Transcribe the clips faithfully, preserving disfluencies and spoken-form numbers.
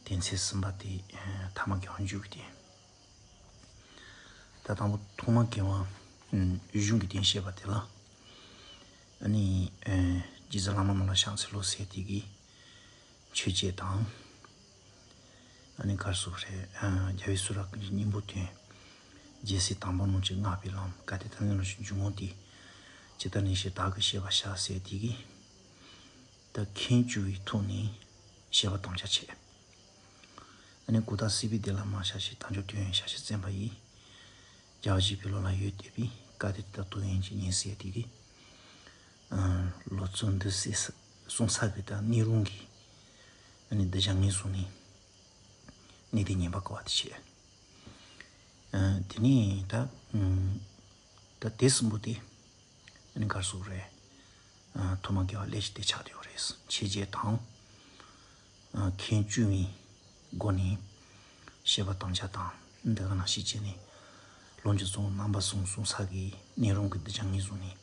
དེ་ཚེ་གསུམ་པ་དེ་ཐ་མ་དགེ་བ་འཇུག་གི་དེ། ད་དང་པོ་ཐོག་མ་དགེ་བ་གཞུང་གི་དེ་བཤད་པ་དེ་ལ། ཨ་ནི་རྗེ་བཙུན་བླ་མ་ནོར་ལ་ཕྱག་འཚལ་ལོ་ཟེར་དེ་གི་མཆོད་བྱེད་དང་། ཨ་ནི་གར་སོགས་རེད། རྒྱལ་བའི་གསུང་རབ་ཀྱི་སྙིང་པོ་དོན། རྒྱལ་སྲས་དང་པོ་རྣམས་ཀྱིས་བསྔགས་པའི་ལམ་བཀའ་དྲིན་དང་ལེན་ལ་ཞུགས་འཇུག་ངོགས་ཏེ། ཇི་ལྟར་ནས་ཤེས་བདག་གིས་བཤད་པར་བྱ་ཟེར་དེ་གི། ད་མཁན་བཅུ་བའི་ཐོག་ནས་བཤད་པ་དམ་བཅའ་བྱས། ཨ་ནི་གུ་དག་སྲིད་པའི་བདེ་ལ་མ་ཆགས་ཤིང་། དལ་འབྱོར་དོན་ཡོད་ཞག་ཤས་བཙེམས་པ་ཡིས། རྒྱལ་བ་གཞིས་པའི་ལོ་ལ་ཡོད་བསྡད་པའི། བཀའ་དེ་ད་ལྟ་ཡིན་གྱི་ཉིན་ཟེར་དེ་གི། ལོ་ཚོད་འདི་སྲིད་གསུང་ས་གི་ད་གནས་རུང་གི། ཨ་ནི་འདི་བྱ་ངན་སོང་ནས་གནས་དེ་ཉན་པ་གོ་བ་དེ་བྱས། དེ་ནས་ད་ད་དེ་གསུམ་པོ་དེ། ཨ་ནི་གར་སོགས་རེད། ཐོག་མ་དགེ་བ་ལས་ཀྱི་དེ་ཆགས་ཡོད་རེད། མཆོད་བྱེད་དང་། མཁན་བཅུ་བའི་སྒོ་ནས་བཤད་པ་དམ་བཅའ་དང་། འདི་ག་ནང་བཞིན་བྱས་ནས་ལོངས་སྤྱོད་གཙོ་བོ་རྣམ་པ་གསུམ་གསུང་ས་གི་གནས་རུང་གི་གདུལ་བྱ་ངན་སོང་ནས་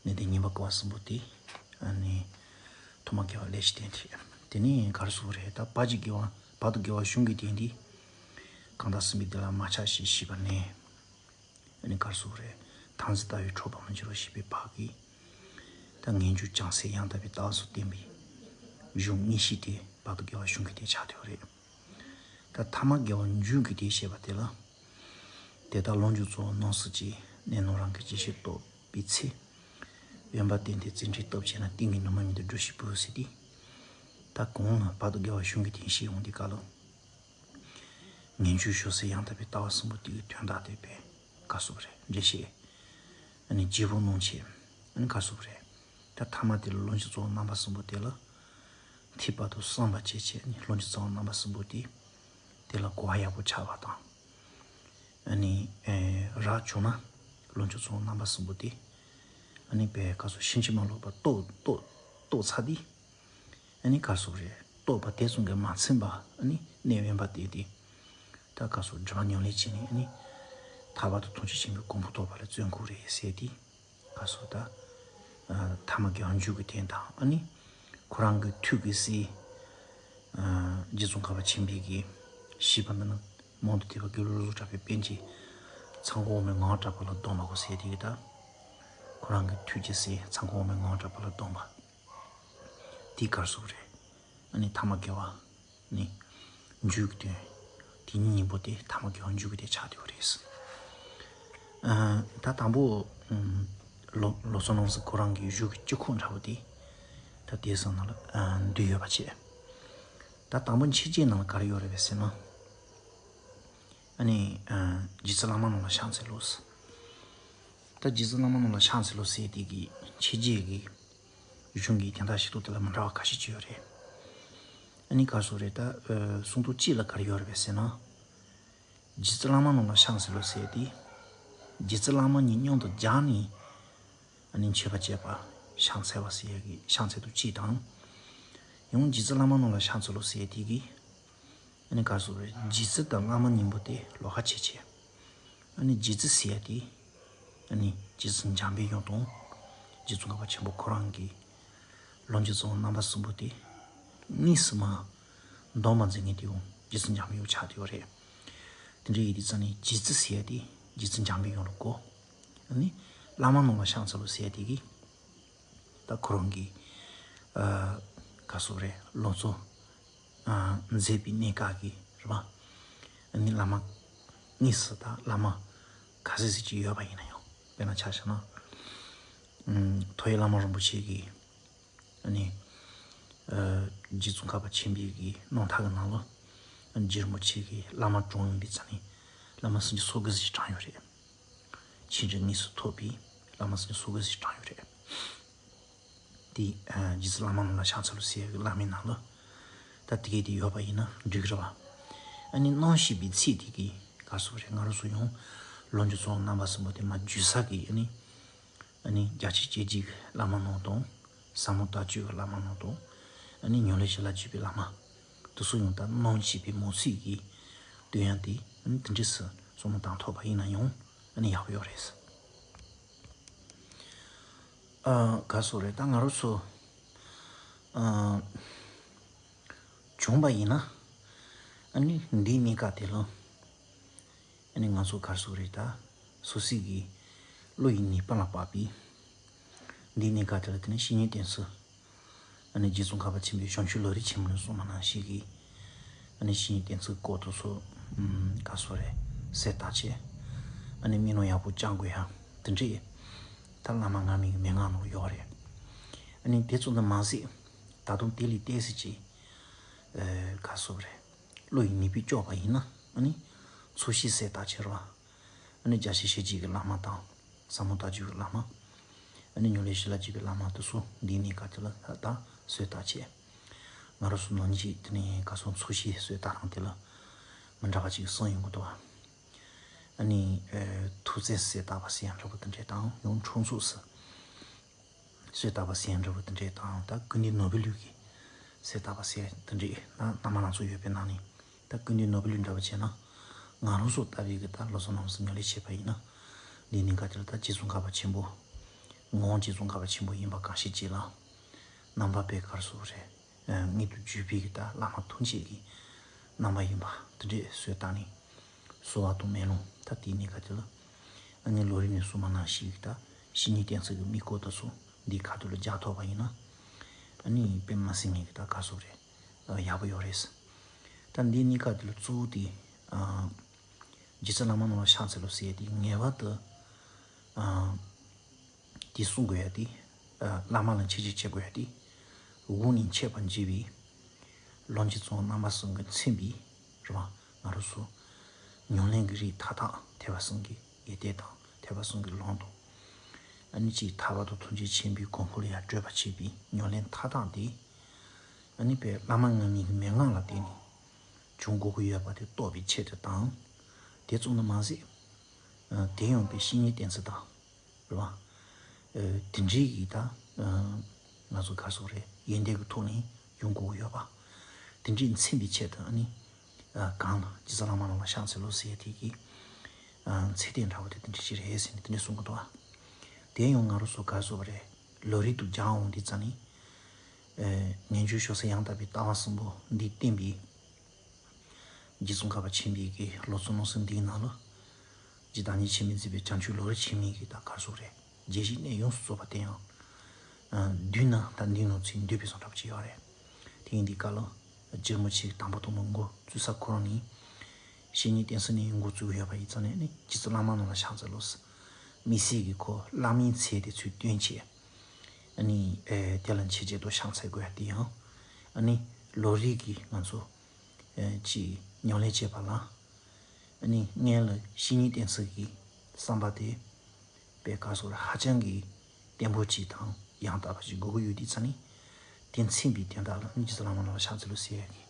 གནས་དེ་ཉན་པ་གོ་བ་གསུམ་པོ་དེ། ཨ་ནི་ཐོག་མ་དགེ་བ་ལས་ཀྱི་དེ་དེ། དེ་ནས་གར་སོགས་རེད། ད་བར་གྱི་དགེ་བ་བར་དུ་དགེ་བ་གཞུང་གི་དེ་འདི། གང་དག་སྲིད་པའི་བདེ་ལ་མ་ཆགས་ཤིང་། ཤེས་པ་ནས། ཨ་ནི་གར་སོགས་རེད། དམ་ཚིག་ལྟ་བས་འཕྲོག་པར་མི་འགྱུར་རོ་ཞེས་པའི་བར་གྱི། ད་ངེས་འབྱུང་བྱང་སེམས་ཡང་དག་པའི་ལྟ་བ་སོགས་བསྟན་པའི་གཞུང་གཉིས་བཤད་དེ་བར་དུ་དགེ་བ་གཞུང་གི་དེ་ཆགས་ཡོད་རེད། ད་ཐ་མ་དགེ་བ་འཇུག་གི་དེ་བཤད་པ་དེ་ལ། དེ་ལྟར་ལོངས་སྤྱོད་གཙོ་བོ་རྣམ་གསུམ་གྱི། གནས་རྣམས་རང་གི་རྒྱུད་ཕྱིར་རྟོགས་པའི་ཚེ། དབེན་པ་བསྟེན་ཏེ་བརྩོན་འགྲུས་སྟོབས་ཆེ་ན། གཏིང་གི་ནུ་མ་ཉིད་དུ་སྒྲུབས་ཤིག་བུ་ཟེར་ཏེ། ད་གོང་ལ་བར་དུ་དགེ་བ་གཞུང་གི་དེ་བཤད་ཡོང་དུས་སྐབས་ལ། ངེས་འབྱུང་བྱང་སེམས་ཡང་དག་པའི་ལྟ་བ་གསུམ་པོ་དེ་གི་དོན་དག་དེ་བས་ག་སོགས་རེད། འགྲེལ་བཤད། ཨ་ནི་བརྗེ་པོ་གནང་བྱས། ཨ་ནི་ག་སོགས་རེད། ད་ཐ་མ་དེ་ལ་ལོངས་སྤྱོད་གཙོ་བོ་རྣམ་པ་གསུམ་པོ་དེ་ལ་ཐེག་པ་དང་བསམ་པ་བྱས་བྱས་ནས་ལོངས་སྤྱོད་གཙོ་བོ་རྣམ་པ་གསུམ་པོ་དེ། དེ་ལ་གོ་བ་ཡག་པོ་ཆགས་པ་དང་། ཨ་ནི་རག་བྱུང་ན་ལོངས་སྤྱོད་གཙོ་བོ་རྣམ་པ་གསུམ་པོ་དེ། ཨ་ནི་བས་ག་སོགས་ཕྱིན་ཅི་མ་ལོག་པ་རྟོགས་རྟོགས་རྟོགས་ཚར་དུས། ཨ་ནི་ག་སོགས་རེད། རྟོགས་པ་དེ་ཙམ་གྱིས་མ་ཚིམ་པ། ཨ་ནི་གནས་དབེན་པ་དེ་དེ། ད་ག་སོགས་སྒྲིབ་པ་ཉམས་ལེན་བྱས་ནས། ཨ་ནི་ཐར་པ་དང་ཐམས་ཅད་མཁྱེན་པའི་གོ་འཕང་ཐོབ་པ་ལ་བརྩོན་དགོས་རེད་ཟེར་ཏེ། ག་སོགས་ད་ཐ་མ་དགེ་བ་འཇུག་གི་དོན་དང་། ཨ་ནི་ཁོ་རང་གི་ཐུགས་ཀྱི་སྲས། རྗེ་ཙོང་ཁ་པ་ཆེན་པོའི་གི་བཞེད་པ་འདི་ནི་མང་དུ་ཐོས་པ་དགེ་ལུགས་ལུགས་གྲགས་པའི་པཎ་ཆེན་ཚངས་དབང་མའི་ངག་གྲགས་པ་ལ་གདམས་པ་གོ་ཟེར་ཏེ་གི། ད་ཁོ་རང་གི་ཐུགས་ཀྱི་སྲས་ཚངས་དབང་མའི་ངག་གྲགས་པ་ལ་གདམས་པ། དེ་གར་སོགས་རེད། ཨ་ནི་ཐ་མ་དགེ་བ་ནི་འཇུག་གི་དོན། དེ་ཉིད་སྙིང་པོ་དེ་ཐ་མ་དགེ་བ་འཇུག་གི་དེ་ཆགས་བསྡད་ཡོད་རེད། ཨ་ད་དང་པོ་ལོ་ལོ་ཚོད་ནང་སུ་ཁོ་རང་གི་གཞུག་གི་སྤྱི་ཁོག་འདྲ་བོ་དེ། ད་དེ་སང་ན་ལ་འདུས་ཡོད་པ་བྱས། ད་དང་པོ་མཆོད་བརྗོད་ནང་ལ་ག་རེ་ཡོད་རེད་པས་ཟེར་ན། ཨ་ནི་རྗེ་བཙུན་བླ་མ་ནོར་ལ་ཕྱག་འཚལ་ལོ། ད་རྗེ་བཙུན་བླ་མ་ནོར་ལ་ཕྱག་འཚལ་ལོ་ཟེར་དེ་གི་མཆོད་བརྗོད་ཀྱི་གཞུང་གི་དོན་དག་ཤེས་རྟོགས་དེ་ལ་མི་འདྲ་བ་ཁ་ཤས་ཅིག་ཡོད་རེད། ཨ་ནི་ག་སོགས་རེད། ད་གསུང་ཐོག་གཅིག་ལ་ག་རེ་ཡོད་རེད་པས་ཟེར་ན། རྗེ་བཙུན་བླ་མ་ནོར་ལ་ཕྱག་འཚལ་ལོ་ཟེར་དེ། རྗེ་བཙུན་བླ་མ་གཉིས་མཉམ་དུ་སྦྱར་ནས། ཨ་ནི་མཆོད་པ་བྱས་པ་ཕྱག་འཚལ་བ་ཟེར་ཡ་གི་ཕྱག་འཚལ་དུ་གཅིག་དང་། ཡང་རྗེ་བཙུན་བླ་མ་ནོར་ལ་ཕྱག་འཚལ་ལོ་ཟེར་དེ་གི། ཨ་ནི་ག་སོགས་རེད། རྗེ་བཙུན་དང་བླ་མ་གཉིས་པོ་དེ་ལོགས་ཀ་ཕྱེ་བྱས། ཨ་ནི་རྗེ་བཙུན་ཟེར་ཡ་དེ། ཨ་ནི་རྗེ་བཙུན་འཇམ་པའི་དབྱངས་དང་། རྗེ་ཙོང་ཁ་པ་ཆེན་པོ་ཁོ་རང་གི་ལོངས་སྤྱོད་གཙོ་བོ་རྣམ་པ་གསུམ་པོ་དེ། དངོས་སུ་མ་འདོམས་པ་མཛད་མཁན་དེ་ཡང་རྗེ་བཙུན་འཇམ་པའི་དབྱངས་ཆགས་བསྡད་ཡོད་རེད། དེ་འདྲ་ཡིན་དུས་ཙང་ནས་རྗེ་བཙུན་ཟེར་ཡ་དེ་རྗེ་བཙུན་འཇམ་པའི་དབྱངས་ལ་གོ། ཨ་ནི་བླ་མ་ནོར་ལ་ཕྱག་འཚལ་ལོ་ཟེར་ཡ་དེ་གི། ད་ཁོ་རང་གི་ཨ་ག་སོགས་རེད། ལོ་ཚོད་ཨ་མཛད་པའི་གནས་སྐབས་ཀྱི་རེད་པ། ཨ་ནི་བླ་མ་དངོས་སུ་ད་བླ་མ་ག་ཚོད་ཅིག་ཡོད་པ་ཡིན་ན་ཡང་། དཔེར་ན་ཆ་བཞག་ན། ཨ་ཐོ་ཡི་བླ་མ་རིན་པོ་ཆེ་གི། ཨ་ནི་ཨ་རྗེ་ཙོང་ཁ་པ་ཆེན་པོའི་གི་རྣམ་ཐར་གི་ནང་ལ། ཨ་ནི་རྗེ་རིན་པོ་ཆེ་གི་བླ་མ་གྲངས་ཡིན་པའི་ཚེ་ནི་བླ་མ་སུམ་ཅུ་སོ་དགུ་ཟིག་གྲངས་ཡོད་རེད། ཆོས་འབྲེལ་དངོས་སུ་ཐོབ་པའི་བླ་མ་སུམ་ཅུ་སོ་དགུ་ཟིག་གྲངས་ཡོད་རེད། དེ་ཨ་རྗེ་བཙུན་བླ་མ་ནོར་ལ་ཕྱག་འཚལ་ལོ་ཟེར་ཡ་གི་བླ་མའི་ནང་ལ། ད་དེ་གས་དེ་ཡོད་པ་ཡིན་ན་འགྲིག་གི་རེད་པ། ཨ་ནི་རྣམ་ཞེས་པའི་ཚིག་དེ་གི་ག་སོགས་རེད། ང་རང་ཚོ་ཡང་ལོངས་སྤྱོད་གཙོ་བོ་རྣམ་པ་གསུམ་པོ་དེ་མར་བརྗོད་ས་གི། ཨ་ནི་ཨ་ནི་རྒྱ་ཆེ་སྐྱེ་འཇིག་བླ་མ་ནོར་དང་། ཟབ་མོ་ལྟ་སྤྱོད་ཀྱི་བླ་མ་ནོར་དང་། ཨ་ནི་ཉམས་ལེན་བྱེད་ལ་བྱེད་པའི་བླ་མ། དེ་ཚོ་ཡང་ད་རྣམ་ཞེས་པའི་མོ་ཚིག་གི་སྟོན་ཡ་དེ། ཨ་ནི་དེ་འདྲས་སུ་བསམ་བློ་བཏང་ཐུབ་པ་ཡིན་ན་ཡང་ཨ་ནི་ཡག་པོ་ཡོད་རེད། ཨ་ག་སོགས་རེད། ད་ང་རང་ཚོ་ཨ་བྱུང་པ་ཡིན་ན། ཨ་ནི་འདིའི་གནས་སྐབས་དེ་ལ། ཨ་ནི་ང་ཚོ་ག་རེ་ཟེར་དགོས་རེད། ད་སོ་སོའི་གི་བློ་ཡི་ནུས་པ་ལ་དཔག་པའི་འདིའི་གནས་སྐབས་དེ་ལ། དེ་ནས་བཤེས་གཉེན་བསྟེན་ཚུལ། ཨ་ནི་རྗེ་ཙོང་ཁ་པ་ཆེན་པོའི་བྱང་ཆུབ་ལམ་རིམ་ཆེན་མོ་ནས་གསུངས་པ་ནང་བཞིན་གྱི། ཨ་ནི་བཤེས་གཉེན་བསྟེན་ཚུལ་སྐོར་དེ་ཚོ། ཨམ། ག་རེ་ཟེར་དགོས་རེད། གསལ་བཏབ་བྱས། ཨ་ནི་མི་ནོར་ཡག་པོ་བཅང་དགོས་ཡ་དེ་འདྲས། ད་བླ་མ་ངར་མའི་མན་ངག་ནང་ཡོད་རེད། ཨ་ནི་དེ་ཙམ་དུ་མ་ཟད། ད་དུང་དེ་ལས་ཏོག་ཙམ་ཅིག་ཨ། ག་རེ་ཟེར་དགོས་རེད། བློ་ཡི་ནུས་པས་ལྕོགས་པ་ཡིན་ན། ཨ་ནི་ཚོགས་ཞིང་གསལ་བཏབ་བྱས་རེད་བ། ཨ་ནི་རྒྱ་ཆེར་ཤེར་ཕྱིན་གྱི་བླ་མ་དང་། ཟབ་མོ་ལྟ་བརྒྱུད་ཀྱི་བླ་མ། ཨ་ནི་ཉམས་ལེན་ཞི་ལྷག་བརྒྱུད་པའི་བླ་མ་དེ་ཚོ་འདིའི་གནས་སྐབས་དེ་ལ་ད་གསལ་བཏབ་བྱས། ང་རང་ཚོ་ནང་གི་དེ་ནས་ག་རེ་ཟེར། ཚོགས་ཞིང་གསལ་བཏབ་སྟངས་དེ་ལ་མི་འདྲ་བ་ཅིག་གསུངས་ཡོང་གི་འདུག་བ། ཨ་ནི་ཨ། ཐུགས་བརྩེ་གསལ་བཏབ་པ་ཟེར་ཡ་འདྲ་པོ་དེ་འདྲས་དང་། ཡང་འཁྲུངས་སོ་ཟེར། གསལ་བཏབ་པ་ཟེར་འདྲ་པོ་དེ་འདྲས་དང་། ད་ཀུན་འདུས་ནོར་བུའི་ལུས་ཀྱི་གསལ་བཏབ་པ་ཟེར་དེ་འདྲས། ན་རྣམ་པ་སྣ་ཚོགས་ཡོད་པའི་ནང་ནས། ད་ཀུན་འདུས་ནོར་བུའི་ལུས་འདྲ་པོ་བྱས་ན། ང་རང་ཚོ་ལྟ་བུའི་གི་ད་ལོ་གསུམ་ནང་གསུམ་ཉམས་ལེན་བྱས་པ་ཡིན་ན། འདི་ནི་ག་དེ་ལ་ད་རྗེ་ཙོང་ཁ་པ་ཆེན་པོ། ངག་དབང་རྗེ་ཙོང་ཁ་པ་ཆེན་པོ་ཡིན་པ་གང་ཞིག་ཅིག་ལ། རྣམ་པ་དཔེ་ག་རེ་ཟེར་དགོས་རེད། ཨ། མངོན་དུ་གྱུར་པའི་གི་ད་བླ་མ་ཐམས་ཅད་ཀྱི་རྣམ་པ་ཡིན་པ་དེ་འདྲས་གསལ་བཏབ་ནས། གསོལ་བ་དང་མེ་ལོང་། ད་དེའི་གནས་སྐབས་དེ་ལ། ཨ་ནི་ལམ་རིམ་ནས་གསུངས་པ་ནང་བཞིན་གྱི་ད་བཤེས་གཉེན་བསྟེན་ཚུལ་གྱི་དམིགས་སྐོར་དེ་ཚོ་འདིའི་ཁ་ཐུག་ལ་སྦྱར་ཐུབ་པ་ཡིན་ན། ཨ་ནི་དཔེ་མི་སྲིད་ངེས་ཀྱི་ད་ག་རེ་ཟེར་དགོས་རེད། ཨ། ཡག་པོ་ཡོད་རེད། ད་འདིའི་གནས་སྐབས་དེ་ལ་གཙོ་བོ་དེ། ཨ། རྗེ་བཙུན་བླ་མ་རྣམས་ལ་ཕྱག་འཚལ་ལོ་ཟེར་ཡ་དེ་ངེས་པར་དུ། ཨ། དེ་གསུང་དགོས་ཡ་དེ། ཨ། བླ་མ་ལ་མཆོད་མཇལ་བྱེད་དགོས་ཡ་དེ། དབུགས་ནི་ཆད་པར་བྱེད་པའི་ལམ་གྱི་གཙོ་བོ་རྣམ་པ་གསུམ་གྱིས་མཚོན་པའི། རེད་བ། ང་རང་ཚོ་ཉམས་ལེན་གྱི་རིགས་མཐའ་དག་ཐེག་པ་གསུམ་གྱི་ཡོན་ཏན་དང་། ཐེག་པ་གསུམ་གྱི་ལམ་དང་། ཨ་ནི་ཅིག་ཐར་པ་དང་ཐམས་ཅད་མཁྱེན་པའི་གོ་འཕང་ལ་ཡང་བགྲོད་པ་བྱེད་པའི་ཉམས་ལེན་མཐའ་དག་དེ། ཨ་ནི་དཔེ་བླ་མ་ངར་མའི་གི་མན་ངག་ལ་བརྟེན་ནས་བྱུང་དགོས་ཀྱི་ཡོད་པ་དེ་རྟོགས་པའི་ཆེད་དུ་དང་། དེ་ཙམ་དུ་མ་ཟད། ཨ། དེ་ཡང་དཔེ་བཤེས་གཉེན་བསྟེན་ཚུལ་དང་། རེད་བ། ཨ། དེ་འདྲའི་གི་ད། ཨ། ང་ཚོ་ག་རེ་ཟེར་དགོས་རེད། ཡོན་ཏན་གྱི་ཐོག་ནས་ཡོང་དགོས་ཀྱི་ཡོད་པ། དེ་འདྲའི་མཚོན་པའི་ཆེད་དུ། ཨ་ནི། ཨ། གང་ལ་རྗེ་བཙུན་བླ་མ་རྣམས་ལ་ཕྱག་འཚལ་ལོ་ཟེར་ཡ་དེ་གི། ཨ། མཚོན་དོན་འདྲ་བོ་དེ་དེ་འདྲ་ཞིག་རེད་ཟེར་ནས་དེ་འདྲ་གསུང་གི་འདུག་བ། དེ་ཡང་ང་རང་ཚོ་ག་རེ་ཟེར་དགོས་རེད། ལམ་རིམ་དུ་སྦྱར་འོང་དུས་ཙམ་ནས། ཨ། ངེས་འབྱུང་བྱང་སེམས་ཡང་དག་པའི་ལྟ་བ་གསུམ་པོ་འདི་བསྟན་པའི། རྗེ་ཙོང་ཁ་པ་ཆེན་པོའི་གི་ལམ་གཙོ་རྣམ་གསུམ་འདིའི་ནང་ལ། རྗེ་བདག་ཉིད་འཆི་མེད་མཛད་པའི་བྱང་ཆུབ་ལམ་རིམ་ཆེན་མོའི་གི་ད་ག་རེ་ཟེར་དགོས་རེད། བརྒྱད་བཞིའི་གནས་ཡོངས་སུ་རྫོགས་པ་དེ་ཡང་། ཨ། བསྡུས་ན་ད་འདི་ནང་ཚུད་འདུས་པའི་བཟོ་འདྲ་པོ་ཅིག་ཡོད་རེད། དེ་ཡིན་དུས་སྐབས་ལ། རྗེ་རིན་པོ་ཆེ་གི་དང་པོ་དང་པོ་འགོ་བཙུགས་ས་ཁོ་རང་ནས། བཤེས་གཉེན་བསྟེན་ཚུལ་ནས་འགོ་བཙུགས་ཡོད་པ་ཡིན་ཙང་ནས་ནི། རྗེ་བཙུན་བླ་མ་རྣམས་ལ་ཕྱག་འཚལ་ལོ། དམིགས་བསལ་གྱི་ཁོ་བླ་མའི་མཚན་དེ་ཚུར་བཏོན་བྱས། ཨ་ནི། ཨ། དེ་ལ་མཆོད་མཇལ་དང་ཕྱག་འཚལ་དགོས་ཡ་དེ་ཡང་། ཨ་ནི་ལམ་རིམ་གྱི་ང་ཚོ། ཨ། ཅིག་ཉམས་ལེན་བྱེད་པ་ལ། ཨ་ནི་སྔོན་ལ་བཤེས་གཉེན་བསྟེན་ཚུལ་གྱི་བསམ་པ་དེ། དཔེ་ག་རེ་ཟེར་དགོས་རེད། ཧ་ཅང་གི་བརྟན་པོ་ཅིག་དང་ཡང་དག་པ་ཅིག་དགོས་ཀྱི་ཡོད་དུས་ཙམ་ནས། དེ་མཚོན་པའི་དོན་དག་ལ་ནི་རྗེ་བཙུན་བླ་མ་རྣམས་ལ་ཕྱག་འཚལ་ལོ་ཟེར་ཡ་གི།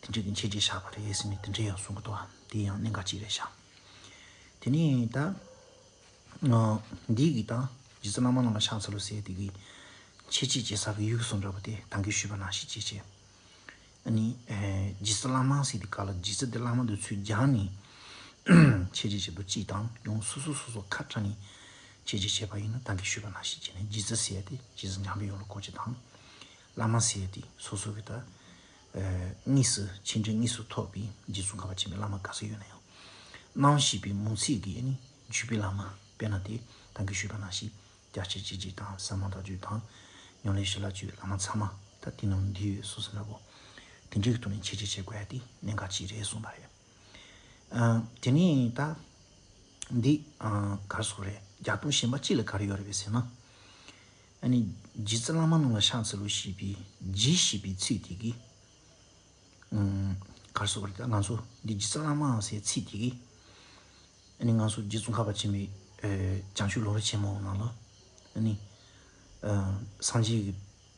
དེ་འདྲའི་གི་མཆོད་མཇལ་བཞག་པ་རེད་ཟེར་ནས་དེ་འདྲའི་ཡང་གསུང་གི་འདུག་བ། དེ་ཡང་གནད་འགག་ཅིག་རེད་ཤག་དེ་ནས་ད། ཨ། འདི་གི་ད་རྗེ་བཙུན་བླ་མ་རྣམས་ལ་ཕྱག་འཚལ་ལོ་ཟེར་དེ་གི་མཆོད་མཇལ་བྱེད་ས་གི་ཡུལ་གྱི་བཟོ་འདྲ་པོ་དེ་ད་གིན་ཞུས་པ་ནང་བཞིན་བྱས་བྱས། ཨ་ནི། ཨེ། རྗེ་བཙུན་བླ་མ་ཟེར་དུས་སྐབས་ལ་རྗེ་བཙུན་དེ་བླ་མ་དེ་ཚུར་སྦྱར་ནས་མཆོད་མཇལ་བྱེད་དུས་གཅིག་དང་། ཡང་སོ་སོ་སོ་སོ་ཁ་བྲལ་ནས་མཆོད་མཇལ་བྱས་པ་ཡིན་ན་ད་གིན་ཞུས་པ་ནང་བཞིན་བྱས་ནས། རྗེ་བཙུན་ཟེར་ཡ་དེ་རྗེ་བཙུན་འཇམ་པའི་དབྱངས་ལ་གོ་རྒྱུ་དང་། བླ་མ་ཟེར་ཡ་དེ་སོ་སོ་གི་ད། ཨེ། དངོས་སུ་ཆོས་འབྲེལ་དངོས་སུ་ཐོབ་པའི་རྗེ་ཙོང་ཁ་པ་ཆེན་པོའི་བླ་མ་ག་ཚོད་ཡོད་ན་ཡང་། རྣམ་ཤེས་པའི་མུ་ཚད་ཀྱིས་ནི་བརྒྱུད་པའི་བླ་མ། དཔེར་ན་དེ་ད་གིན་ཞུས་པ་ནང་བཞིན། རྒྱ་ཆེར་བྱས་རྗེས་དང་། ཟབ་མོ་ལྟ་བརྒྱུད་དང་། ཉམས་ལེན་ཞི་ལྷག་བརྒྱུད་བླ་མ་ཚང་མ་ད་དེ་ནང་འདུས་ཡོད་སོ་སོ་འདྲ་པོ། དེ་འདྲའི་གི་ཐོག་ནས་མཆོད་མཇལ་བྱེད་དགོས་ཡ་དེ་གནད་འགག་ཅིག་རེད་གསུངས་པ་རེད། ཨ། དེ་ནས་ད་འདི། ཨ། ག་རེ་ཟེར་དགོས་རེད། རྒྱ་སྟོན་གཞན་པ་གཅིག་ལ་ག་རེ་ཡོད་རེད་པས་ཟེར་ན། ཨ་ནི་རྗེ་བཙུན་བླ་མ་རྣམས་ལ་ཕྱག་འཚལ་ལོ་ཞེས་པའི་རྗེས་ཞེས་པའི་ཚིག་དེ་གིས། ཨ། ག་རེ་ཟེར་དགོས་རེད། ད་ང་ཚོ་འདི་རྗེ་བཙུན་བླ་མ་ཟེར་ཚིག་དེ་གིས། ཨ་ནི་ང་ཚོ་རྗེ་ཙོང་ཁ་པ་ཆེན་པོའི། ཨེ། བྱང་ཆུབ་ལམ་རིམ་ཆེན་མོའི་ནང་ལ། ཨ་ནི། ཨ། སངས་རྒྱས་ཀྱི།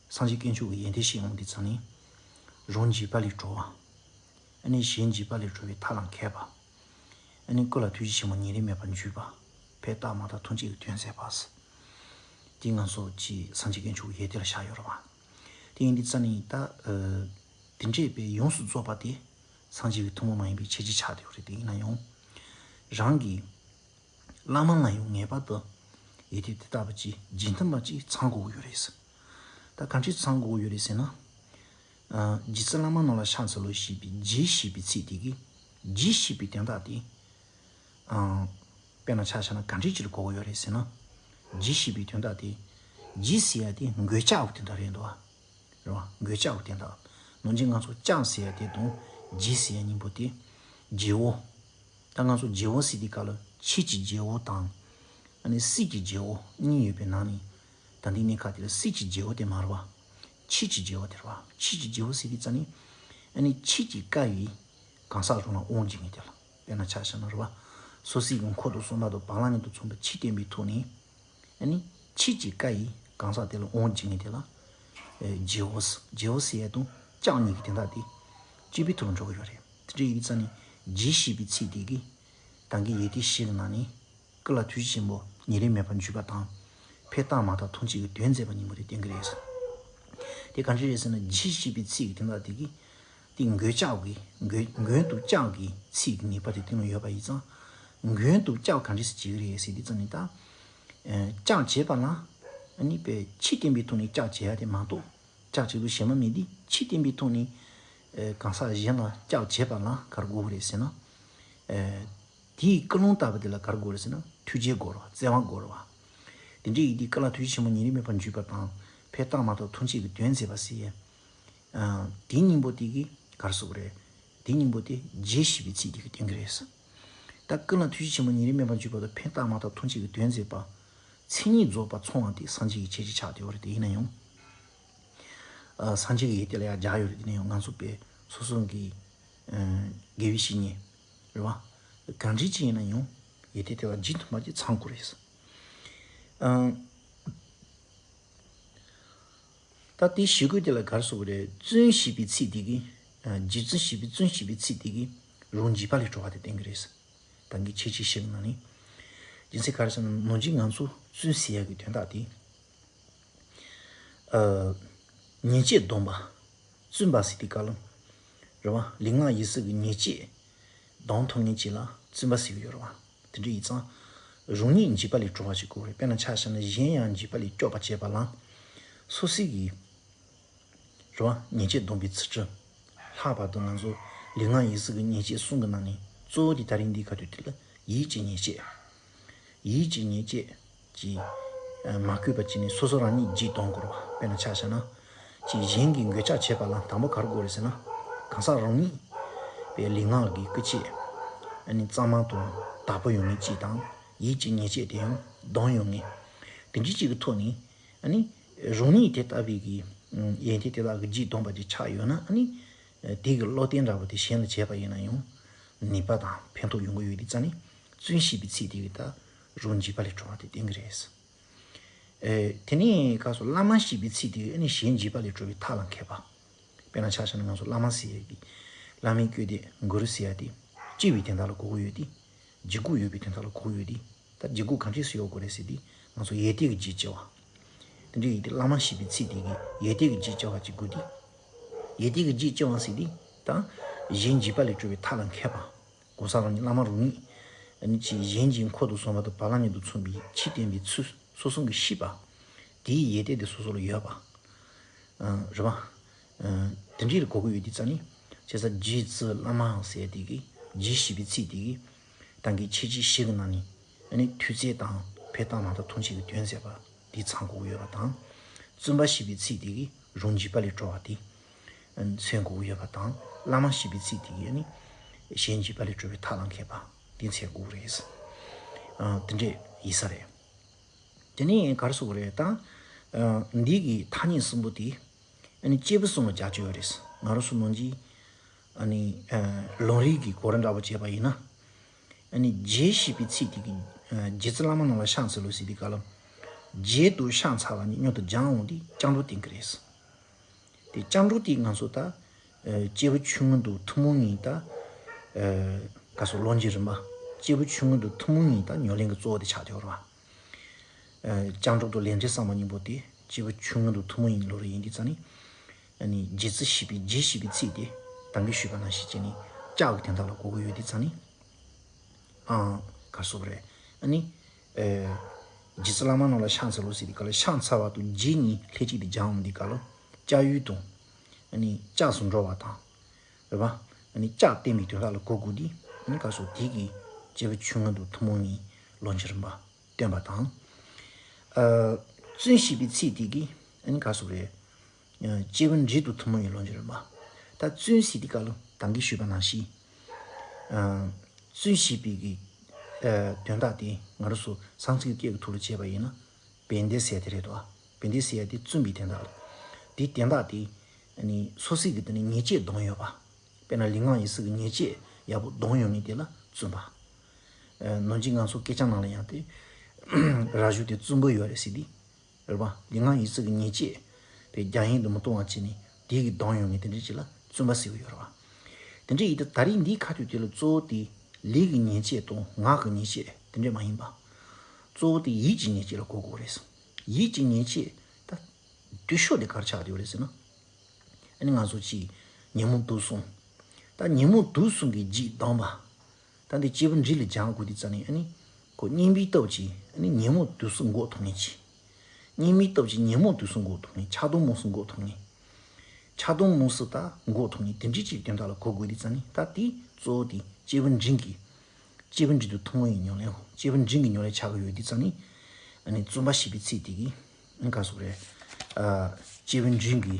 སངས་རྒྱས་དཀོན་མཆོག་གི་ཡོན་ཏན་བཤད་ཡོང་དུས་ཙམ་ནས། རང་རྒྱུད་པ་ལས་གྲོལ་བ། ཨ་ནི་གཞན་རྒྱུད་པ་ལས་གྲོལ་བའི་ཐབས་ལ་མཁས་པ། ཨ་ནི་སྐུ་ལ་ཐུགས་རྗེ་ཆེན་པོ་ཉེ་རིང་མེད་པར་འཇུག་པ། ཕས་བཏགས་མ་བཏགས་ཐམས་ཅད་ཀྱི་དོན་མཛད་པ། དེ་ང་ཚོ་ཀྱི་སངས་རྒྱས་དཀོན་མཆོག་གི་ཡོན་ཏན་ལ་བཞག་ཡོད་རེད་བ། དེ་ཡིན་དུས་ཙམ་ནས་ད། ཨ། དེ་འདྲས་པའི་ཡོངས་སུ་རྫོགས་པ་དེ་སངས་རྒྱས་ཀྱི་ཐུན་མོང་མ་ཡིན་པའི་ཁྱད་ཆོས་ཆགས་བསྡད་ཡོད་རེད། དེ་ཡིན་ན་ཡང་། རང་གི་བླ་མ་ལ་ཡང་ངེས་པར་དུ་ཡོན་ཏན་དེ་ལྟ་བུ་ཅིག་རྗེས་མཐུན་པ་ཅིག་ཚང་དགོས་ཀྱི་ཡོད་རེད། ད་གང་ཅི་ཚང་དགོས་ཀྱི་ཡོད་རེད་ཟེར་ན། ཨ། རྗེ་བཙུན་བླ་མ་རྣམས་ལ་ཕྱག་འཚལ་ལོ་ཞེས་པའི་རྗེ་ཞེས་པའི་ཚིག་དེ་གིས། རྗེ་ཞེས་པའི་དོན་དག་དེ། ཨ། དཔེར་ན་ཆ་བཞག་ན་ག་འདྲས་ཅིག་ལ་གོ་གི་ཡོད་རེད་ཟེར་ན། རྗེ་ཞེས་པའི་དོན་དག་དེ། རྗེ་ཟེར་ཡ་དེ་མགོས་བཅགས་པའི་དོན་དག་རེད་འདུག་བ། རེད་བ། མགོས་བཅགས་པའི་དོན་དག་ནང་བཞིན་ང་ཚོ་བཅགས་ཟེར་ཡ་དེ་དང་། རྗེ་ཟེར་ཡ་གཉིས་པོ་དེ། རྗེ་བོ། ད་ང་ཚོ་རྗེ་བོ་ཟེར་དུས་སྐབས་ལ་ཆོས་ཀྱི་རྗེ་བོ་དང་། ཨ་ནི་སྲིད་ཀྱི་རྗེ་བོ་གཉིས་ཡོད་པའི་ནང་ནས། ད་འདི་གནས་སྐབས་དེ་ལ་སྲིད་ཀྱི་རྗེ་བོ་དེ་མ་རེད་བ། ཆོས་ཀྱི་རྗེ་བོ་དེ་རེད་བ། ཆོས་ཀྱི་རྗེ་བོ་ཟེར་དུས་ཙམ་ནས། ཨ་ནི་ཆོས་ཀྱི་བཀའ་ཡིས་གང་ཟག་རང་ལ་དབང་བྱེད་མཁན་དེ་ལ། དཔེར་ན་ཆ་བཞག་ན་རེད་བ། སོ་སོའི་གི་འཁོར་དང་སྲུང་མ་དང་བག་ལ་ཉལ་དང་མཚུངས་པའི་ཆོས་བསྟན་པའི་ཐོག་ནས། ཨ་ནི་ཆོས་ཀྱི་བཀའ་ཡིས་གང་ཟག་དེ་ལ་དབང་བྱེད་མཁན་དེ་ལ། ཨེ། རྗེ་བོ་ཟེར། རྗེ་བོ་ཟེར་ཡ་དང་བཅགས་གཉིས་ཀྱི་དོན་དག་དེ་གཅིག་པའི་ཐོག་ལ་འགྲོ་གི་ཡོད་རེད། དེ་འདྲ་ཡིན་ཙང་ནི་རྗེ་ཞེས་པའི་ཚིག་དེ་གིས་ད་གིན་ཡི་གེ་བཞི་གི་ནང་ནས། སྐུ་ལ་ཐུགས་རྗེ་ཆེན་པོ་ཉེ་རིང་མེད་པར་འཇུག་པ་དང་། ཕན་བཏགས་མ་བཏགས་ཐམས་ཅད་ཀྱི་དོན་མཛད་པ་གཉིས་པོ་དེ་བསྟན་གྱི་རེད། དེ་ག་འདྲ་རེད་ཟེར་ན། རྗེ་ཞེས་པའི་ཚིག་གི་དོན་དག་དེ་གིས། དེ་མགོས་བཅགས་ཀྱི། མགོན། མགོན་དུ་བཅགས་ཀྱི་ཚིག་གི་ངེས་པ་དེ་སྟེང་ལ་ཡོད་པ་ཡིན་ཙང་། མགོན་དུ་བཅགས་ག་འདྲ་སེ་བྱེད་ཀྱི་རེད་ཟེར་དུས་ཙམ་ནས་ད། ཨ། བཅགས་བྱེད་པ་ལ། ཨ་ནི་པའི་ཆོས་བསྟན་པའི་ཐོག་ནས་བཅགས་བྱེད་ཡ་དེ་མ་གཏོགས། བཅགས་བྱེད་དུ་གཞན་མ་མེད་དེ། ཆོས་བསྟན་པའི་ཐོག་ནས། ཨ། གང་ཟག་གཞན་ལ་བཅགས་བྱེད་པ་ལ་ག་རེ་དགོས་ཀྱི་རེད་ཟེར་ན། ཨ། དེའི་ཀུན་སློང་ལྟ་བུ་དེ་ལ་ག་རེ་དགོས་རེད་ཟེར་ན། ཐུགས་རྗེ་དགོས་རེད་བ། བརྩེ་བ་དགོས་རེད་བ། དེ་འདྲ་ཡིན་དུས་སྐུ་ལ་ཐུགས་རྗེ་ཆེན་པོ་ཉེ་རིང་མེད་པར་འཇུག་པ་དང་། ཕན་བཏགས་མ་བཏགས་ཐམས་ཅད་ཀྱི་དོན་མཛད་པ་ཟེར་ཡ། ཨ། དེ་གཉིས་པོ་དེ་གིས་ག་རེ་ཟེར་དགོས་རེད། དེ་གཉིས་པོ་དེ་རྗེ་ཞེས་པའི་ཚིག་དེ་གིས་སྟོན་གྱི་རེད། ད་སྐུ་ལ་ཐུགས་རྗེ་ཆེན་པོ་ཉེ་རིང་མེད་པར་འཇུག་པ་དང་། ཕན་བཏགས་མ་བཏགས་ཐམས་ཅད་ཀྱི་དོན་མཛད་པ། མཚན་ཉིད་རྫོགས་པ་ཚང་བ་དེ་སངས་རྒྱས་ཀྱི་ཁྱད་ཆོས་ཆགས་བསྡད་ཡོད་རེད། དེ་ཡིན་ན་ཡང་། ཨ། སངས་རྒྱས་ཀྱི་ཡོན་ཏན་ལ་ཡང་སྦྱར་ཡོད་རེད། དེ་ནས་ཡང་ང་ཚོ་པས་སོ་སོ་གི། ཨ། དགེ་བའི་བཤེས་གཉེན་རེད་བ། གང་འདྲ་ཅིག་ཡིན་ན་ཡང་ཡོན་ཏན་དེ་ལ་རྗེས་མཐུན་པ་ཅིག་ཚང་དགོས་རེད། ཨ། ད་དེ་ཞུ་དགོས་དེ་ལ་ག་རེ་ཟེར་དགོས་རེད། བཙུན་ཞེས་པའི་ཚིག་དེ་གིས། ཨ། རྗེ་བཙུན་ཞེས་པའི། བཙུན་ཞེས་པའི་ཚིག་དེ་གིས་རང་རྒྱུད་པ་ལས་གྲོལ་བ་དེ་སྟོན་གྱི་རེད། ད་གིན་ཁྱད་ཆོས་བཤད་པའི་ནང་ནས། རྒྱུ་མཚན་ག་རེ་ཟེར་ན། ནམ་རྒྱུན་ང་ཚོ་བཙུན་ཟེར་ཡག་གི་དོན་དག་དེ། ཨ། ཉེས་བྱས་སྡོམ་པ། བཙུན་པ་ཟེར་དུས་སྐབས་ལ། རེད་བ། ལུས་ངག་ཡིད་གསུམ་གྱི་ཉེས་བྱས་སྡོམ་ཐུབ་མཁན་ཅིག་ལ་བཙུན་པ་ཟེར་གྱི་ཡོད་རེད་བ། དེ་འདྲ་ཡིན་ཙང་། རང་ཉིད་འཇིགས་པ་ལས་གྲོལ་བ་ཞིག་དགོས་རེད། དཔེར་ན་ཆ་བཞག་ན། གཞན་ཡང་འཇིགས་པ་ལས་སྐྱོབ་པར་བྱེད་པ་ལ། སོ་སོའི་གི། རེད་བ། ཉེས་བྱས་སྡོམ་པའི་ཚུལ་ཁྲིམས། ལྷག་པར་དུ་ང་ཚོ་ལུས་ངག་ཡིད་གསུམ་གྱི་ཉེས་བྱས་གསུམ་གྱི་ནང་ནས་གཙོ་བོ་དེ་ད་རིང་འདིའི་ཁ་ཐུག་དེ་ལ་ཡིད་ཀྱི་ཉེས་བྱས། ཡིད་ཀྱི་ཉེས་བྱས་ཀྱི། ཨ། མ་གུས་པ་བྱས་ནས་སོ་སོ་རང་ཉིད་འཇིགས་གཏོང་དགོས་རེད་བ། དཔེར་ན་ཆ་བཞག་ན། ཅིག་གཞན་གྱིས་མགོ་ལྕག་བྱས་པ་ལ་དང་པོ་ག་རེ་དགོས་རེད་ཟེར་ན། གང་ཟག་རང་ཉིད་པའི་ལུས་ངག་གི་སྐུ་ཅིག། ཨ་ནི་གཙང་མ་དང་དག་པོ་ཡོང་མཁན་ཅིག་དང་། ཡིད་ཀྱི་ཉེས་བྱས་དེ་ཡང་སྡོམ་ཡོང་མཁན། དེ་འདྲ་ཅིག་གི་ཐོག་ནས། ཨ་ནི་རང་ཉིད་དེ་ལྟ་བུའི་གི། ཨ། ཡོན་ཏན་དེ་དག་གིས་འཇིགས་གཏོང་པ་ཅིག་ཆགས་ཡོད་ན། ཨ་ནི་དེ་གི་བློ་བརྟན་འདྲ་པོ་དེ་གཞན་ལ་བྱས་པ་ཡིན་ན་ཡང་ནུས་པ་དང་ཕན་ཐོགས་ཡོང་གི་ཡོད་དུས་ཙང་ནི། བཙུན་ཞེས་པའི་ཚིག་དེ་གིས་ད་རང་འཇིགས་པ་ལས་གྲོལ་བ་དེ་བསྟན་གྱི་རེད། ཨེ། དེ་ནས་ག་རེ་ཟེར། བླ་མ་ཞེས་པའི་ཚིག་དེ་གིས་ཨ་ནི་གཞན་འཇིགས་པ་ལས་གྲོལ་བའི་ཐབས་ལ་མཁས་པ། དཔེར་ན་ཆ་བཞག་ན་ང་ཚོ་བླ་མ་ཟེར་ཡ་གི། བླ་མའི་སྐུ་དེ། གུ་རུ་ཟེར་ཡ་དེ་སྐྱེ་བའི་དོན་དག་ལ་གོ་གི་ཡོད་དེ། འཇིགས་སྐུལ་ཡོད་པའི་དོན་དག་ལ་གོ་གི་ཡོད་དེ། ད་འཇིགས་སྐུལ་གང་འདྲ་སེ་ཡོད་དགོས་རེད་ཟེར་དུས། ང་ཚོ་ཡོན་ཏན་གྱི་རྗེས་སྐྱེ་བ། དེ་འདྲ་ཡིན་དུས་བླ་མ་ཞེས་པའི་ཚིག་དེ་གིས་ཡོན་ཏན་གྱི་རྗེས་སྐྱེ་བ་ཅིག་དགོས་དུས། ཡོན་ཏན་གྱི་རྗེས་སྐྱེ་བ་ཟེར་དུས། ད་གཞན་འཇིགས་པ་ལས་གྲོལ་བའི་ཐབས་ལ་མཁས་པ། གང་ཟག་རང་ཉིད། བླ་མ་རང་ཉིད། ཨ་ནི་ཅིག་གཞན་གྱི་འཁོར་དང་སྲུང་མ་དང་བག་ལ་ཉལ་དང་མཚུངས་པའི་ཆོས་བསྟན་པའི་ཚུལ་སོ་སོ་གིས་ཤེས་པ། དེའི་ཡོན་ཏན་དེ་སོ་སོ་ལ་ཡོད་པ། ཨ། རེད་བ། ཨ། དེ་འདྲ་ལ་གོ་གི་ཡོད་དུས་ཙང་ནི། བྱས་ཙང་རྗེ་བཙུན་བླ་མ་ཟེར་དེ་གིས། རྗེ་ཞེས་པའི་ཚིག་དེ་གིས། ད་གིན་ཁྱད་ཆོས་བཞི་གི་ནང་ནས། ཨ་ནི་ཐུགས་བརྩེ་དང་ཕན་བཏགས་མ་བཏགས་ཐམས་ཅད་ཀྱི་དོན་མཛད་པ་དེ་ཚང་དགོས་ཀྱི་ཡོད་པ་དང་། བཙུན་པ་ཞེས་པའི་ཚིག་དེ་གིས་རང་འཇིགས་པ་ལས་གྲོལ་བ་དེ། ཨ། མཚོན་དགོས་ཀྱི་ཡོད་པ་དང་། བླ་མ་ཞེས་པའི་ཚིག་དེ་གིས་ཨ་ནི་གཞན་འཇིགས་པ་ལས་གྲོལ་བའི་ཐབས་ལ་མཁས་པ་དེ་མཚོན་དགོས་ཀྱི་རེད། ཨ། དེ་འདྲ་ཡིན་ས་རེད། དེ་ནས་ག་རེ་ཟེར་དགོས་རེད་ད། ཨ། འདི་གི་ཐ་སྙད་གསུམ་པོ་དེ། ཨ་ནི་སྐྱེས་བུ་གསུམ་ལ་སྦྱར་གྱི་ཡོད་རེད། ང་རང་ཚོ་ནང་གི། ཨ་ནི། ཨ། ལམ་རིམ་གྱི་གོ་རིམ་འདྲ་པོ་བྱས་པ་ཡིན་ན། ཨ་ནི་རྗེ་ཞེས་པའི་ཚིག་དེ་གིས། ཨ། རྗེ་བཙུན་བླ་མ་རྣམས་ལ་ཕྱག་འཚལ་ལོ་ཟེར་དུས་སྐབས་ལ། རྗེ་དང་ཕྱག་འཚལ་བ་གཉིས་མཉམ་དུ་སྦྱར་འོང་དུས་སྐྱབས་འགྲོ་བསྟན་གྱི་རེད། དེ་སྐྱབས་འགྲོ་དེ་ང་ཚོ་ད། ཨ། སྐྱེས་བུ་ཆུང་ངུ་དང་ཐུན་མོང་གཉིས་ད། ཨ། ག་རེ་ཟེར། ལམ་གྱི་རིམ་པ། སྐྱེས་བུ་ཆུང་ངུ་དང་ཐུན་མོང་གཉིས་ད་ཉམས་ལེན་གྱི་གཙོ་བོ་དེ་ཆགས་བསྡད་ཡོད་རེད་བ། ཨ། སྐྱབས་འགྲོ་དང་ལས་འབྲས་གསུམ་པོ་གཉིས་པོ་དེ་སྐྱེས་བུ་ཆུང་ངུ་དང་ཐུན་མོང་གཉིས་ལོ་རེ་ཡིན་དུས་ཙང་ནི། ཨ་ནི་རྗེ་བཙུན་ཞེས་པའི། རྗེ་ཞེས་པའི་ཚིག་དེ་ད་གིན་ཞུས་པ་ནང་བཞིན་བྱས་ནས་སྐྱབས་ཀྱི་དོན་དག་ལ་གོ་གི་ཡོད་དུས་ཙང་ནི། ཨ། ག་རེ་ཟེར་དགོས་རེད། ཨ་ནི། ཨ། རྗེ་བཙུན་བླ་མ་རྣམས་ལ་ཕྱག་འཚལ་ལོ་ཟེར་དུས་སྐབས་ལ། ཕྱག་འཚལ་བ་དང་རྗེ་གཉིས་ལྷན་ཅིག་ཏུ་སྦྱར་འོང་དུས་སྐབས་ལ། སྐྱབས་ཡུལ་དང་། ཨ་ནི་ལྕགས་སུ་འགྲོ་བ་དང་། རེད་པ། ཨ་ནི་ལྕགས་བསྟན་པའི་དོན་དག་ལ་གོ་དགོས་དུས། ཨ་ནི་ག་སོགས་དེ་གི་སྐྱེས་བུ་ཆུང་ངུ་དང་ཐུན་མོང་གཉིས་ལོ་འགྱུར་རིམ་པ་སྟོན་པ་དང་། ཨ། བཙུན་ཞེས་པའི་ཚིག་དེ་གིས་ཨ་ནི་ག་སོགས་རེད། ཨ། སྐྱེས་བུ་འབྲིང་དང་ཐུན་མོང་གཉིས་ལོ་འགྱུར་རིམ་པ། ད་བཙུན་ཟེར་དུས་སྐབས་ལ་ད་གིན་ཞུས་པ་ནང་བཞིན། ཨ། བཙུན་ཞེས་པའི་གི། ཨ། དོན་དག་དེ་ང་རང་ཚོ་སཾ་སྐྲྀཏ་སྐད་ཀྱི་ཐོག་ལ་བྱས་པ་ཡིན་ན། བནྡེ་ཟེར་དེ་རེད་དོ། བནྡེ་ཟེར་ཡ་དེ་བཙུན་པའི་དོན་དག་ལ། དེའི་དོན་དག་དེ་ཨ་ནི་སོ་སོའི་གི་དེ་ནི་ཉེས་བྱས་སྡོམ་ཡོད་པ། དཔེར་ན་ལུས་ངག་ཡིད་གསུམ་གྱི་ཉེས་བྱས་ཡག་པོ་སྡོམ་ཡོད་མཁན་དེ་ལ་བཙུན་པ། ཨ། ནམ་རྒྱུན་ང་ཚོ་སྐད་ཆ་ནང་ལ་ཡང་དེ། རབ་བྱུང་དེ་བཙུན་པོ་ཡོད་རེད་ཟེར་དུས། རེད་པ། ལུས་ངག་ཡིད་གསུམ་གྱི་ཉེས་བྱས་དཔེ་རྒྱ་ཡན་དུ་མི་གཏོང་བ་བྱས་ནས་དེ་གི་སྡོམ་ཡོད་མཁན་དེ་འདྲ་ཅིག་ལ་བཙུན་པ་ཟེར་གྱི་ཡོད་རེད་པ། དེ་འདྲ་ཡིན་དུས་ད་རིང་འདིའི་ཁ་ཐུག་དེ་ལ་གཙོ་བོ་དེ་ལུས་ཀྱི་ཉེས་བྱས་དང་ངག་གི་ཉེས་བྱས་དེ་འདྲ་མ་ཡིན་པ། གཙོ་བོ་དེ་ཡིད་ཀྱི་ཉེས་བྱས་ལ་གོ་དགོས་རེད། ཡིད་ཀྱི་ཉེས་བྱས་ད་སྡུག་ཤོས་དེ་ག་རེ་ཆགས་བསྡད་ཡོད་རེད་ཟེར་ན། ཨ་ནི་ང་ཚོ་གཅིག་ཉོན་མོངས་དུག་གསུམ། ད་ཉོན་མོངས་དུག་གསུམ་གྱིས་འཇིགས་སྡང་བ། ད་འདི་སྐྱེས་བུ་འབྲིང་ལ་སྦྱང་དགོས་དུས་ཙ་ནས་ཨ་ནི། ཁོ་སྙིང་པོའི་སྟོབས་ཀྱིས་ཨ་ནི་ཉོན་མོངས་དུག་གསུམ་འགོག་ཐུབ་ངེས་ཀྱི། སྙིང་པོའི་སྟོབས་ཀྱིས་ཉོན་མོངས་དུག་གསུམ་འགོག་ཐུབ་ངེས། ཆགས་སྡང་རྨོངས་གསུམ་འགོག་ཐུབ་ངེས། ཆགས་སྡང་རྨོངས་གསུམ་ད་འགོག་ཐུབ་ངེས་དེ་འདྲའི་ཅིག་དོན་དག་ལ་གོ་དགོས་དུས་ཙ་ནས་ད་དེ་གཙོ་བོ་དེ་སྐྱེས་བུ་འབྲིང་གི། སྐྱེས་བུ་འབྲིང་དུ་ཐུན་མོང་བའི་ཉམས་ལེན། སྐྱེས་བུ་འབྲིང་གི་ཉམས་ལེན་ཆགས་ཀྱི་ཡོད་དུས་ཙ་ནས། ཨ་ནི་བཙུན་པ་ཞེས་པའི་ཚིག་དེ་གིས་ཨ་ནི་ག་སོགས་རེད། ཨ། སྐྱེས་བུ་འབྲིང་གི་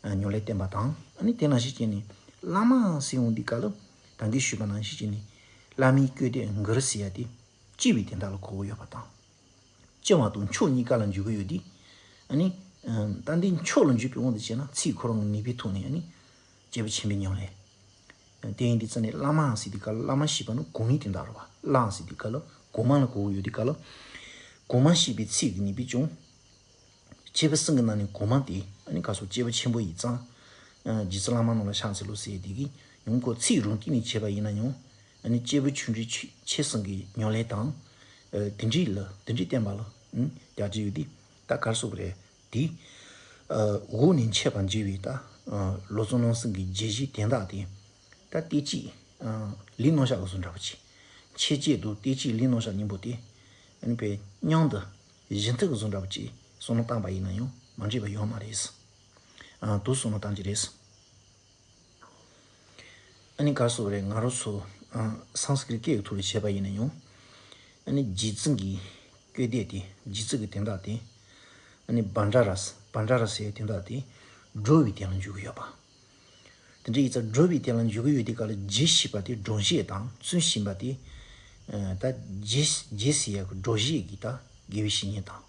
ཉམས་ལེན་བསྟན་པ་དང་། ཨ་ནི་དེ་ནང་བཞིན་བྱས་ནས་བླ་མ་ཟེར་ཡོང་དུས་སྐབས་ལ་ད་གིན་ཞུས་པ་ནང་བཞིན་བྱས་ནས་བླ་མའི་བཀོད་དེ་མགུར་ཟེར་ཡ་དེ་སྤྱི་བའི་དོན་དག་ལ་གོ་གི་ཡོད་པ་དང་། སྤྱི་བ་དང་མཆོག་གཉིས་ཀ་ལ་འཇུག་གི་ཡོད་དུས། ཨ་ནི། ཨ། ད་འདི་མཆོག་ལ་འཇུག་པའི་དབང་དུ་བྱས་ན་ཚིག་ཁོ་རང་གི་ནུས་པའི་ཐོག་ནས་ཨ་ནི། སྐྱེས་བུ་ཆེན་པོའི་ཉམས་ལེན། དེ་ཡིན་དུས་ཙ་ནས་བླ་མ་ཟེར་དུས་སྐབས་ལ་བླ་མ་ཞེས་པ་ནི་གོང་མའི་དོན་དག་རེད་བ། བླ་ཟེར་དུས་སྐབས་ལ་གོང་མ་ལ་གོ་གི་ཡོད་དུས་སྐབས་ལ། གོང་མ་ཞེས་པའི་ཚིག་གི་ནུས་པས་ཀྱང་། སྐྱེས་བུ་གསུམ་གྱི་ནང་ནས་གོང་མ་དེ་ཨ་ནི་ག་སོགས་སྐྱེས་བུ་ཆེན་པོ་ཡིན་ཙང་། ཨ། རྗེ་བཙུན་བླ་མ་རྣམས་ལ་ཕྱག་འཚལ་ལོ་ཟེར་དེ་གིས་ཡང་ཁོ་ཚིག་རང་སྟེང་ནས་བྱས་པ་ཡིན་ན་ཡང་། ཨ་ནི་སྐྱེས་བུ་ཆུང་འབྲིང་ཆེ་གསུམ་གྱི་ཉམས་ལེན་དང་། ཨ། དེ་འདྲའི་ལ་དེ་འདྲའི་བསྟན་པ་ལ་ཨ་རྒྱ་ཆེ་ཡོད་དེ། ད་ག་རེ་ཟེར་དགོས་རེད། དེ། ཨ། འོག་ནས་འཆད་པར་བགྱི་བའི་ད། ཨ། ལོ་ཙཱ་རྣམ་གསུམ་གྱི་བརྗོད་གཞིའི་དོན་དག་དེ། ད་བལྟས་ཅིག་ཨ། ལུས་རྣམ་གཞག་གི་བཟོ་འདྲ་པོ་ཅིག་འཆད་བྱེད་དུ་བལྟས་ཅིག་ལུས་རྣམ་གཞག་སྙིང་པོ་དེ། ཨ་ནི་དཔེ་མཉམ་དུ་གཞི་མཐུན་གྱི་བཟོ་འདྲ་པོ་ཅིག་བསམ་བློ་བཏང་པ་ཡིན་ན་ཡང་མ་འགྲིག་པ་ཡོད་མ་རེད། ཨ། དེ་བསམ་བློ་བཏང་གི་རེད། ཨ་ནི་ག་རེ་ཟེར་དགོས་རེད། ང་རང་ཚོ། ཨ། སཾ་སྐྲྀཏ་སྐད་ཀྱི་ཐོག་ལ་བཤད་པ་ཡིན་ན་ཡང་། ཨ་ནི་རྗེ་བཙུན་གྱི་བཀོད་དེ་དེ། རྗེ་བཙུན་གྱི་དོན་དག་དེ། ཨ་ནི་བཛྲ་ར། བཛྲ་ར་ཟེར་བའི་དོན་དག་དེ། སྒྲུབ་པའི་དོན་ལ་འཇུག་གི་ཡོད་པ། དེ་འདྲ་ཡིན་ཙང་སྒྲུབ་པའི་དོན་ལ་འཇུག་གི་ཡོད་དུས་སྐབས་ལ་རྗེ་ཞེས་པ་དེ་སྒྲུབ་བྱེད་དང་བཙུན་ཞེས་པ་དེ། ཨ། ད་རྗེ། རྗེ་ཟེར་ཡག་གི་སྒྲུབ་བྱེད་ཀྱི་ད་དགེ་བའི་བཤེས་གཉེན་དང་།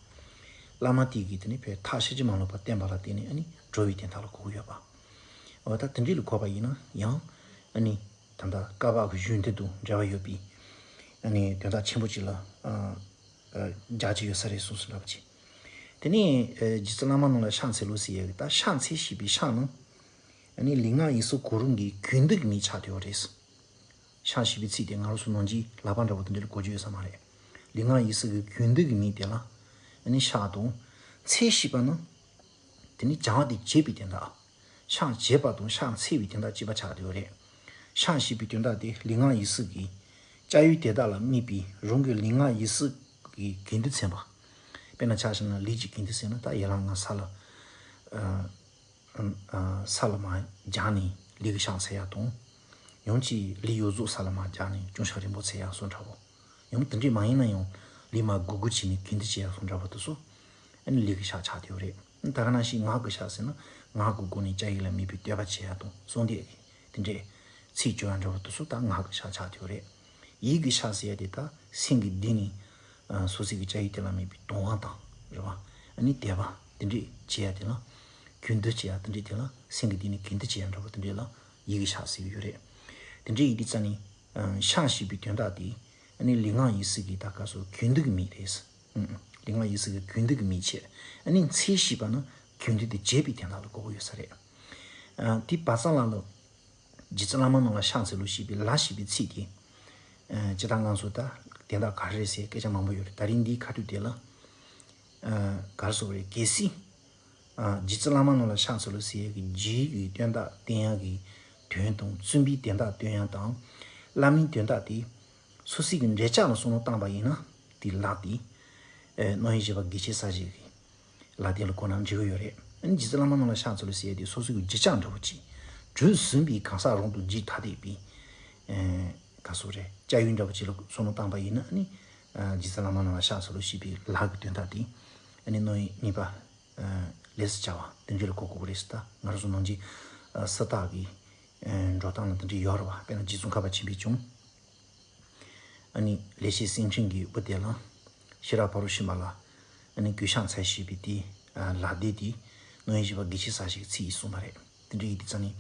བླ་མ་དེ་གིས་དེ་ནི་དཔེ་ཐག་ཤད་ཀྱིས་མ་ལོག་པར་བསྟན་པ་ལ་བརྟེན་ནས་ཨ་ནི་སྒྲུབ་པའི་དོན་དག་ལ་གོ་གི་ཡོད་པ། འོ་ད་དེ་འདྲ་ལ་གོ་བ་ཡིན་ན་ཡང་ཨ་ནི་ད་ལྟ་བསྐལ་པ་གི་གཞུང་འདི་དང་འབྲེལ་བ་ཡོད་པའི་ཨ་ནི་དོན་དག་ཆེན་པོ་ཅིག་ལ། ཨ། ཨ། རྒྱག་གི་ཡོད་ས་རེད་གསུངས་སོ་འདྲ་པོ་ཅིག་དེ་ནས། ཨ། རྗེ་བཙུན་བླ་མ་རྣམས་ལ་ཕྱག་འཚལ་ལོ་ཟེར་ཡག་གི་ད་ཕྱག་འཚལ་ཞེས་པའི་ཕྱག་ནི། ཨ་ནི་ལུས་ངག་ཡིད་གསུམ་གོ་རིམ་གྱི་གུས་འདུད་ཀྱི་མིང་ཆགས་བསྡད་ཡོད་རེད། ཕྱག་ཞེས་པའི་ཚིག་དེ་ང་རང་ཚོ་ནང་གི་ལག་པ་འདྲ་པོ་དེ་འདྲ་ལ་གོ་རྒྱུ་ཡོད་ས་མ་རེད། ལུས་ངག་ཡིད་གསུམ་གྱི་གུས་འདུད་ཀྱི་མིང་དེ་ལ་ཨ་ནི་ཕྱག་དང་། འཚལ་ཞེས་པ་ནི། དེ་ནི་སྦྱང་བ་དེ་བྱེད་པའི་དོན་དག་ཕྱག་བྱེད་པ་དང་ཕྱག་འཚལ་བའི་དོན་དག་གཅིག་པ་ཆགས་བསྡད་ཡོད་རེད། ཕྱག་ཞེས་པའི་དོན་དག་དེ་ལུས་ངག་ཡིད་གསུམ་གྱི་སྐྱབས་ཡུལ་དེ་དག་ལ་དམིགས་པའི་རང་གི་ལུས་ངག་ཡིད་གསུམ་གྱི་གུས་འདུད་མཚོན་པ། དཔེར་ན་ཆ་བཞག་ན་ལུས་ཀྱི་གུས་འདུད་ཟེར་ན་ད་ཡར་ལངས་ང་ས་ལ། ཨ། ཨ། ས་ལ་མར་སྦྱངས་ནས་ལུས་ཀྱི་ཕྱག་འཚལ་ཡག་དང་། ཡང་ཅིག་ལུས་ཡོངས་རྫོགས་ས་ལ་མར་སྦྱངས་ནས་སྐྱོན་ཆག་རིང་པོ་འཚོལ་ཡག་སོགས་འདྲ་པོ། ཡང་དེ་འདྲས་མ་ཡིན་ན་ཡང་ལུས་མར་སྒུར་སྒུར་བྱས་ནས་གུས་འདུད་བྱེད་ཡག་སོགས་འདྲ་པོ་དེ་ཚོ། ཨ་ནི་ལུས་ཀྱི་ཕྱག་ཆགས་བསྡད་ཡོད་རེད། ད་ག་ནང་བཞིན་ངག་གི་ཕྱག་ཟེར་ན་ངག་གི་སྒོ་ནས་སྐྱབས་ཡུལ་ལ་དམིགས་པའི་བསྟོད་པ་བྱེད་ཡག་དང་གསོལ་འདེབས་ཀྱི་དེ་འདྲས་ཚིག་བརྗོད་ཡག་འདྲ་པོ་དེ་ཚོ་ད་ངག་གི་ཕྱག་ཆགས་བསྡད་ཡོད་རེད། ཡིད་ཀྱི་ཕྱག་ཟེར་ཡག་དེ་ད་སེམས་ཀྱི་གཏིང་ནས། ཨ། སོ་སོའི་གི་སྐྱབས་ཡུལ་དེ་ལ་དམིགས་པའི་དང་བ་དང་། རེད་བ། ཨ་ནི་དད་པ་དེ་འདྲས་བྱེད་ཡག་དེ་ལ། གུས་འདུད་བྱེད་ཡག་དེ་འདྲས་དེ་ལ་སེམས་ཀྱི་གཏིང་ནས་གུས་འདུད་བྱེད་ཡག་འདྲ་པོ་དེ་འདྲས་ལ་ཡིད་ཀྱི་ཕྱག་ཟེར་གྱི་ཡོད་རེད། དེ་འདྲས་ཡིན་དུས་ཙ་ནས། ཨ། ཕྱག་ཞེས་པའི་དོན་དག་དེ། ཨ་ནི་ལུས་ངག་ཡིད་གསུམ་གྱི་ད་ག་སོགས་གུས་འདུད་ཀྱི་མིང་རེད། ཨང་། ལུས་ངག་ཡིད་གསུམ་གྱི་གུས་འདུད་ཀྱི་མིང་བྱས། ཨ་ནི་འཚལ་ཞེས་པ་ནི་གུས་འདུད་དེ་བྱེད་པའི་དོན་དག་ལ་གོ་གི་ཡོད་ས་རེད། ཨ། དེ་བར་མཚམས་ལ་ལ། རྗེ་བཙུན་བླ་མ་རྣམས་ལ་ཕྱག་འཚལ་ལོ་ཞེས་པའི་ལ་ཞེས་པའི་ཚིག་དེ། ཨ། སྤྱིར་བཏང་ང་ཚོ་ད་དོན་དག་ག་རེ་རེད་ཟེར་སྐད་ཆ་མང་པོ་ཡོད་རེད། ད་རིང་འདིའི་ཁ་ཐུག་དེ་ལ། ཨ། ག་རེ་ཟེར་དགོས་རེད། གལ་སྲིད། ཨ། རྗེ་བཙུན་བླ་མ་རྣམས་ལ་ཕྱག་འཚལ་ལོ་ཟེར་ཡག་གི་རྗེ་ཡི་དོན་དག་བསྟན་ཡག་གི་དོན་དང་། བཙུན་པའི་དོན་དག་སྟོན་ཡག་དང་། བླ་མའི་དོན་དག་དེ་སོ་སོའི་གི་འགྲེལ་བྱ་ལ་བསམ་བློ་བཏང་པ་ཡིན་ན་དེ་ལ་དེ། ཨ། རྣམ་དབྱེ་བཞི་པ་དགེ་བཤེས་གསལ་བྱེད་ཀྱི་ལ་དེ་ལ་གོ་ན་འགྲིག་གི་ཡོད་རེད། ཨ་ནི་རྗེ་བཙུན་བླ་མ་རྣམས་ལ་ཕྱག་འཚལ་ལོ་ཟེར་ཡས་དེ་སོ་སོ་གི་རྒྱུ་ཆ་འདྲ་པོ་ཅིག་གྲུ་གཟིངས་པའི་གང་ཟག་རང་དུ་རྒྱུད་ཐ་དད་པའི་ཨ་ག་སོགས་རེད། སྐྱ་ཡུལ་འདྲ་པོ་ཅིག་ལ་བསམ་བློ་བཏང་པ་ཡིན་ན། ཨ་ནི་ཨ་རྗེ་བཙུན་བླ་མ་རྣམས་ལ་ཕྱག་འཚལ་ལོ་ཞེས་པའི་ལྷག་གི་དོན་དག་དེ་ཨ་ནི་མནོ་བའི་ནུས་པ་ཨ་ལས་སུ་བྱ་བ་དེ་འདྲ་ལ་གོ་དགོས་པ་རེད་ཟེར། ད་ང་རང་ཚོ་ནང་གི་ཨ་སུ་དག་གི་ཨ་འགྲོ་སྟངས་ལ་དེ་འདྲ་ཡོད་རེད་བ། དཔེར་ན་རྗེ་ཙོང་ཁ་པ་ཆེན་པོས་ཀྱང་། ཨ་ནི་ལེགས་བཤད་སེང་ཆེན་གྱི་བུ་དེ་ལ་ཤེས་རབ་ཕ་རོལ་ཕྱིན་པ་ལ་ཨ་ནི་གུས་ཕྱག་འཚལ་ཞེས་པའི་དེའི་ལྷག་བསྡུས་དེ་མནོ་བའི་བཞི་པ་དགེ་བཅུའི་ས་བཅད་ཀྱི་ཚིག་ཡིས་གསུངས་པ་རེད། དེ་འདྲ་ཡིན་དུས་ཙང་ནི་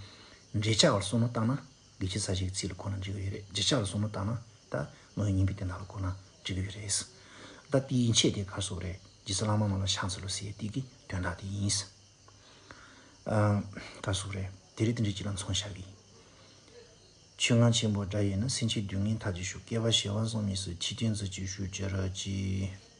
འགྲེལ་བྱ་བར་བསམ་བློ་བཏང་ན་དགེ་བཅུའི་ས་བཅད་ཀྱི་ཚིག་ལ་གོ་ན་འགྲིག་གི་ཡོད་རེད། རྒྱུ་ཆ་ལ་བསམ་བློ་བཏང་ན་ད་མནོ་བའི་ཉན་པའི་དོན་དག་ལ་གོ་ན་འགྲིག་གི་ཡོད་རེད། ད་དེའི་ཡན་ཆད་དེ་ག་རེ་ཟེར་དགོས་རེད། རྗེ་བཙུན་བླ་མ་རྣམས་ལ་ཕྱག་འཚལ་ལོ་ཟེར་ཡས་དེ་གི་དོན་དག་དེ་ཡིན། ཨ་ག་རེ་ཟེར་དགོས་རེད། དེ་རིང་དེ་འདྲ་ཅིག་ལ་མཚོན་བྱ་གི། ཆོས་རྔ་ཆེན་པོ་སྒྲ་ཡིས་ནི། སེམས་ཅན་སྡུག་བསྔལ་མཐའ་ཅི་ཞུགས། བསྐལ་པ་བྱེ་བ་བཟང་མི་སྲིད། མཆོད་རྟེན་མཛོད་ཅིག་ཞུ་བྱེད་རོགས་གྱིས།